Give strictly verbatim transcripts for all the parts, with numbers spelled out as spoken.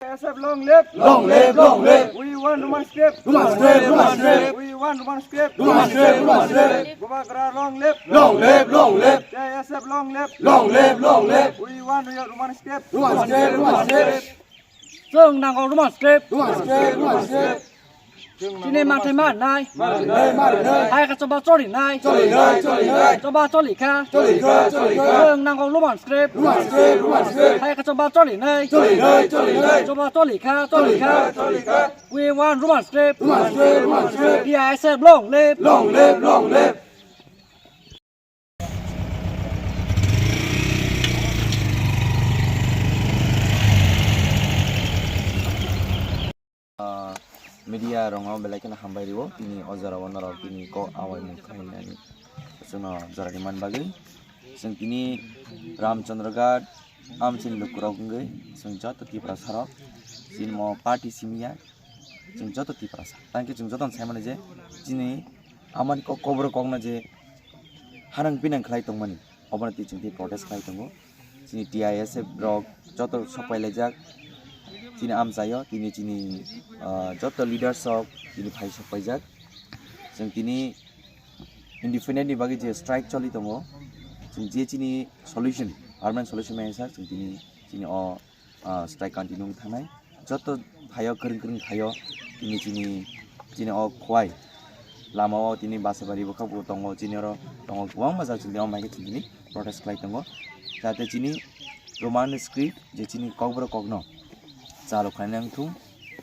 S F long live! Long live, long live! We want Roman script! Roman script, Roman script! We want Roman script! Roman script, Roman script! Bubagra long live! Long live, long live! T S F long live! Long live, long live! We want Roman script! Roman script, Roman script! Chwng nango Roman script! Roman script, Roman script! Chini manthai manai. Marinai, marinai. Hai khe choba cholinai. Cholinai, cholinai. Choba cholikha. Cholikha, cholikha. Chwng nango Roman script. Roman script, Roman script. Hai khe choba cholinai. Cholinai, cholinai. Choba cholikha, cholikha. Cholikha, cholikha. We want Roman script. Roman script, Roman script. T I S F long live. Long live, long live. Ah, media rokno belai kheno hambai rio, tini o jora o norok tini kok awaimung khlainani chwngno jora rimani bagwi. Chwng tini Ramchandra Ghat, Amchini lukurok wngwi chwng joto Tiprasa rok, chini mo party simi ya, chwng joto Tiprasa. Tangkhe chwng jotono saimani je chini amani kok, kokborok kokno je hanang pinang khlai tongmani, obono twi chwng twi protest khlai tongo. Chini T I S F rok joto sok pailaijak chini amchaio, tini chini, ah, joto leaders rok tini phai sok paijak. Chwng tini independent ni bagwi je strike choli tongo, chwng je chini solution, permanent solution maya sak, chwng tini chini o, ah, strike continue wng thangnai. Joto phaio, kwrwng kwrwng phaio, tini chini, chini o Khowai lama o tini Basabari bwkha bo tongo, chini oro tongo, kwbangma jaga chini o maikhe chini protest khlai tongo, jate chini Roman script je chini kokborok kokno chalo khlainai wngthung,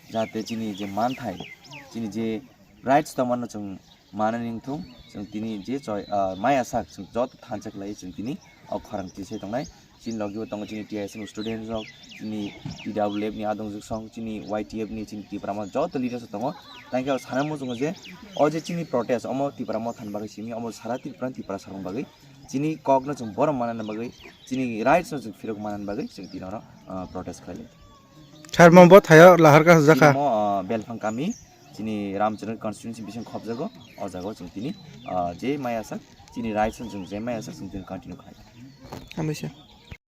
jate chini je manthai, chini je rights tongmano chwng manani wngthung, chwng tini je choi, ah, maya sak chwng joto thansa khlai chwng tini o khorang tisai tongnai. Chini logi bo tongo chini T I S M student rok, chini T W F ni adong juksong, chini Y T F ni, chini Tipra Motha joto leaders rok tongo. Tangkhe o sana muchungo je o je chini protest omo Tipra Motha ni bagwi simi, omo sara Tripura ni Tiprasa rok ni bagwi chini kokno chwng borom manani bagwi, chini rights no chwng phirok manani bagwi chwng tini oro, ah, protest khlai lai. Sar mo bo thaio lahar ka hojak kha. Tini mo, ah, Belphang kami, chini Ramchandra constituency bising khobjago, o jaga o chwng tini, ah, je maya sak, chini rights no chwng je maya sak, chwng tini continue khlai. Hambai se.